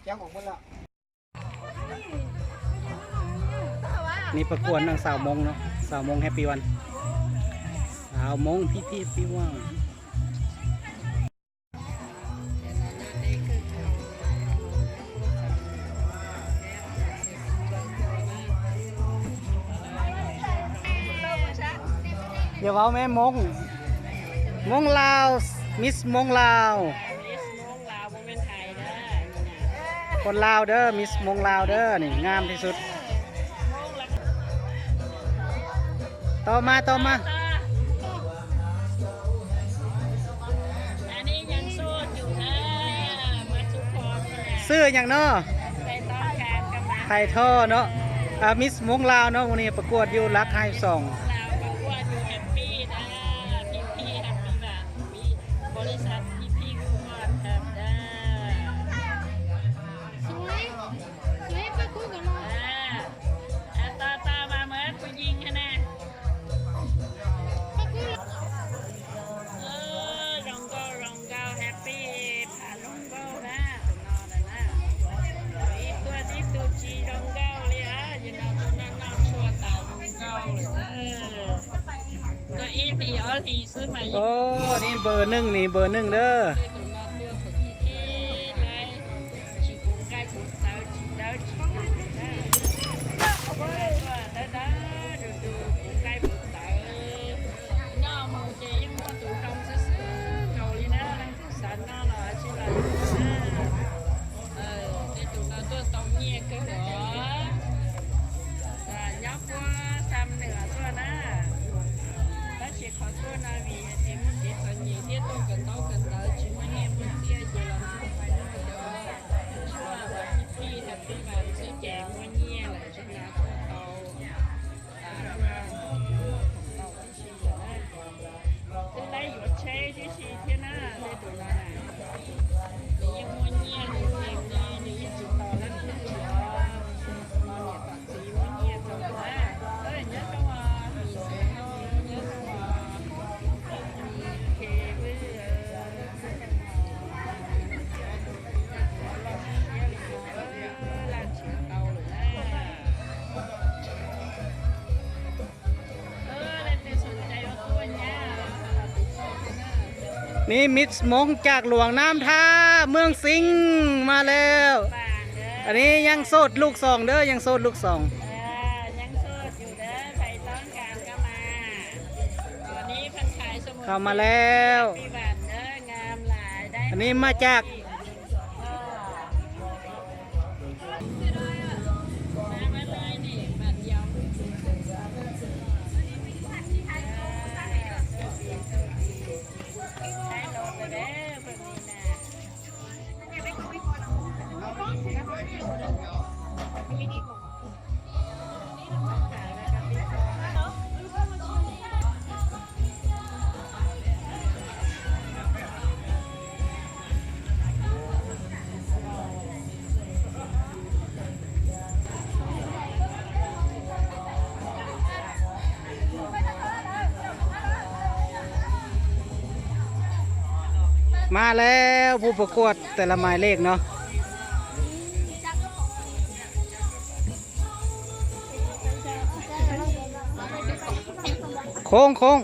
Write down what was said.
ຍັງອອກໝົດແລ້ວ. ນີ້ປະກວດນາງສາວມົ້ງເນາະ ສາວມົ້ງແຮັບປີວັນ ສາວມົ້ງພີພີແຮັບປີວັນ. ຢ່າເວົ້າແມ່ ມົ້ງ ມົ້ງລາວ ມິສມົ້ງລາວ. ຄົນລາວເດີ ມິສມົ້ງລາວເດີ ນີ້ງາມທີ່ສຸດ. ຕໍ່ມາ ຕໍ່ມາ ອັນນີ້ຍັງໂສດຢູ່ເດີ ມາສຸກອນນີ້ແຫຼະ. ຊື່ຫຍັງເນາະ? ໄພທໍ່ເນາະ ອາ ມິສມົ້ງລາວເນາະ ມື້ນີ້ປະກວດຢູ່ຫຼັກຫ້າສິບສອງ ປະກວດຢູ່ແຮັບປີເດີ ພີພີແຮັບປີ ບໍລິສັດພີພີ ກຸມມານແທັບເດີ. ສວຍ ສວຍປາກູກັນເນາະ ເອີ ເອົາຕໍ່ ຕໍ່ມາເໝິດຜູ້ຍິງຫັ້ນນະ ປາກູ ເອີ ລົງໂກ ລົງໂກ ແຮັບປີ ພາລົງໂກນະ ຕົວນອນນະ ອີກຕົວ ອີກຕົວຈີ ລົງໂກເລີຍ ຢູ່ນອກຕົວນັ້ນນອກຊົ່ວຕາຍລົງໂກເລີຍ ເອີ. ໂອ້ ນີ້ເບີໜຶ່ງ ນີ້ເບີໜຶ່ງເດີ. ນີ້ມິສມົ້ງຈາກຫຼວງນ້ຳທາ ເມືອງສິງ ມາແລ້ວ. ອັນນີ້ຍັງໂສດລູກສອງເດີ ຍັງໂສດລູກສອງ ເອີ ຍັງໂສດຢູ່ເດີ ໃຜຕ້ອງການກໍມາ. ຕອນນີ້ເພິ່ນຂາຍສະໝຸນ ເຂົ້າມາແລ້ວ ປີຫວານເດີ ງາມຫຼາຍ ໄດ້ ອັນນີ້ມາຈາກ ມາແລ້ວ ຜູ້ປະກວດແຕ່ລະໝາຍເລກເນາະ. ໂຄ້ງ ໂຄ້ງ.